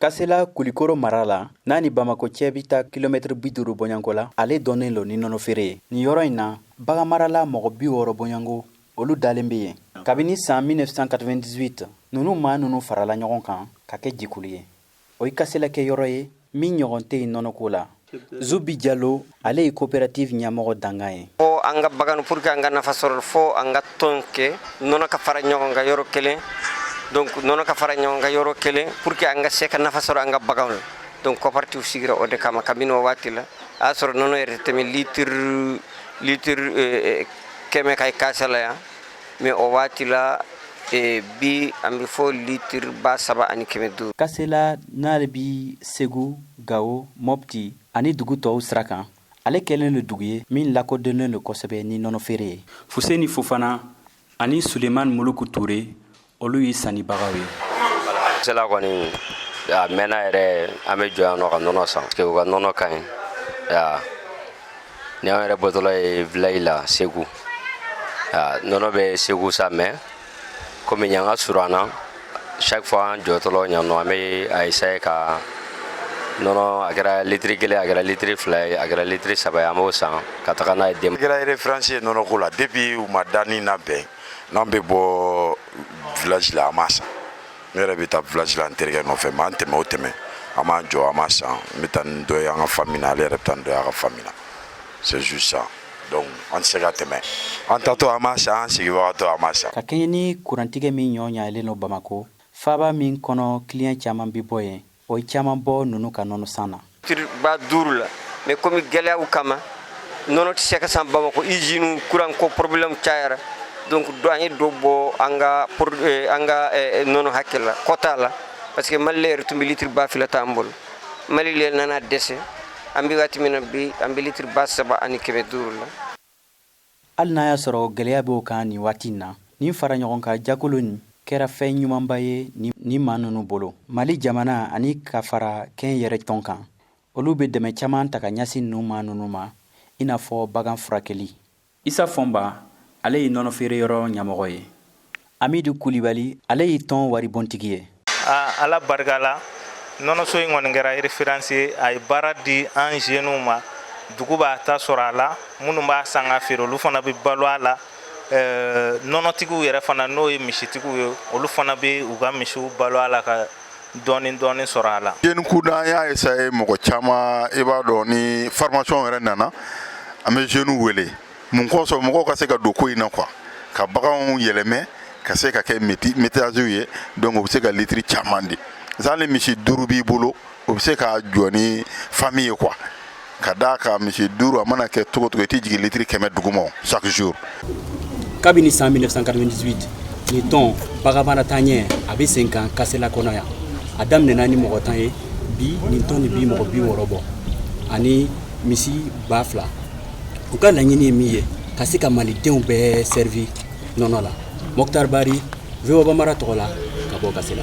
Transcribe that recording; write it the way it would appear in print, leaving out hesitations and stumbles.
Kasela Kulikoro mara la, n'a ni Bamako cɛ bɛ taa kilomɛtɛrɛ 50 bɔɲɔgɔnko la, ale dɔnnen don ni nɔnɔ feere ye. Nin yɔrɔ in na, baganmarala mɔgɔ 60 bɔɲɔgɔnko, olu dalen bɛ yen. Kabini san 1998, ninnu maa ninnu farala ɲɔgɔn kan ka kɛ jɛkulu ye. O ye Kasela kɛ yɔrɔ ye min ɲɔgɔn tɛ yen nɔnɔko la. Zubi Jalo, ale ye coopérative ɲɛmɔgɔ dankan ye. Fo an ka bagan, pour que an ka nafa sɔrɔ, fo an ka tɔn kɛ, nɔnɔ ka fara ɲɔgɔn kan yɔrɔ kelen. Donc nɔnɔ ka fara ɲɔgɔn kan yɔrɔ kelen pour que an ka se ka nafa sɔrɔ an ka baganw la. Donc coopérative sigira o de kama. Kabini o waati la, a y'a sɔrɔ nɔnɔ yɛrɛ tɛmɛ litre 100 ka Kasela yan. Mais o waati la, bi an bɛ fɔ litre 3500. Kasela, n'ale bi Segu, Gawo, Mɔpti ani dugu tɔw sira kan, ale kɛlen don dugu ye min lakodɔnnen don kosɛbɛ ni nɔnɔ feere ye. Fuseni Fofana ani Suleiman Muluku Ture, olu ye sannibagaw ye. Kasela kɔni, a mɛnna yɛrɛ. An bɛ jɔ yan nɔ ka nɔnɔ san parce que u ka nɔnɔ ka ɲi. Ni an yɛrɛ bɔtɔla ye village la Segu, nɔnɔ bɛ Segu sa, mais komi yan ka surun an na, chaque fois an jɔtɔla yan nɔ, an bɛ a essayer ka nɔnɔ, a kɛra litiri 1, a kɛra litiri 2 ye, a kɛra litiri 3 ye, an b'o san ka taga n'a ye den. Kɛra référence ye nɔnɔko la depuis u ma danni labɛn. N'an bɛ bɔ village la, an b'a san. Ne yɛrɛ bɛ taa village la n terikɛ nɔfɛ, mais an tɛmɛ o tɛmɛ, an b'an jɔ, an b'a san. N bɛ taa ni dɔ ye an ka famille na, ale yɛrɛ bɛ taa ni dɔ ye a ka famille na. C'est juste ça. Donc an tɛ se ka tɛmɛ. An taatɔ, an b'a san, an sigibagatɔ, an b'a san. Ka kɛɲɛ ni kurantigɛ min ɲɔ ɲalen don Bamako faaba min kɔnɔ, client caman bɛ bɔ yen, o ye caman bɔ ninnu ka nɔnɔ san na. Litre 5000 la, mais komi gɛlɛyaw kama, nɔnɔ tɛ se ka san Bamako, usine courant ko problème cayara. Donc do an ye dɔ bɔ an ka nɔnɔ hakɛ la, quota la, parce que Mali yɛrɛ tun bɛ litre 2000 t'an bolo. Mali le nana dɛsɛ. An bɛ waati min na bi, an bɛ litre 3500 la. Hali n'a y'a sɔrɔ gɛlɛya b'o kan nin waati in na, nin fara ɲɔgɔn kan jakolo nin kɛra fɛn ɲumanba ye ni maa ninnu bolo. Mali jamana ani ka fara kɛn yɛrɛ tɔn kan, olu bɛ dɛmɛ caman ta ka ɲɛsin ninnu maa ninnu ma, i n'a fɔ bagan furakɛli. Isa Fɔnba, ale ye nɔnɔ feere yɔrɔ ɲɛmɔgɔ ye. Amidu Kulibali, ale ye tɔn waribɔntigi ye. Ala barika la, nɔnɔso in kɔni kɛra référence ye. A ye baara di an jeunes ma. Dugu b'a ta sɔrɔ a la, minnu b'a san ka feere, olu fana bɛ balo a la. Nɔnɔtigiw yɛrɛ fana, n'o ye misitigiw ye, olu fana bɛ u ka misiw balo a la ka dɔɔni dɔɔni sɔrɔ a la. Jeune kunda, an y'a essayer mɔgɔ caman. I b'a dɔn, ni formation yɛrɛ nana, an bɛ jeunes wele. Mun kosɔn? Mɔgɔw ka se ka don ko in na quoi, ka baganw yɛlɛmɛ ka se ka kɛ métissage ye. Donc o bɛ se ka litiri caman di. Hali misi 5 b'i bolo, o bɛ se ka jɔ ni famille ye quoi. Ka d'a kan misi 5, a mana kɛ cogo cogo, i tɛ jigin litiri 100 duguma chaque jour. Kabini san 1998, nin tɔn baganmara taaɲɛ a bɛ sen kan Kasela kɔnɔ yan. A daminɛna ni mɔgɔ 10 ye. Bi, nin tɔn nin bi mɔgɔ 60 bɔ ani misi 2000. U ka laɲini ye min ye, ka se ka malidenw bɛɛ servi nɔnɔ la. Mokhtar Bari, VOA Bambara tɔgɔ la, ka bɔ Kasela.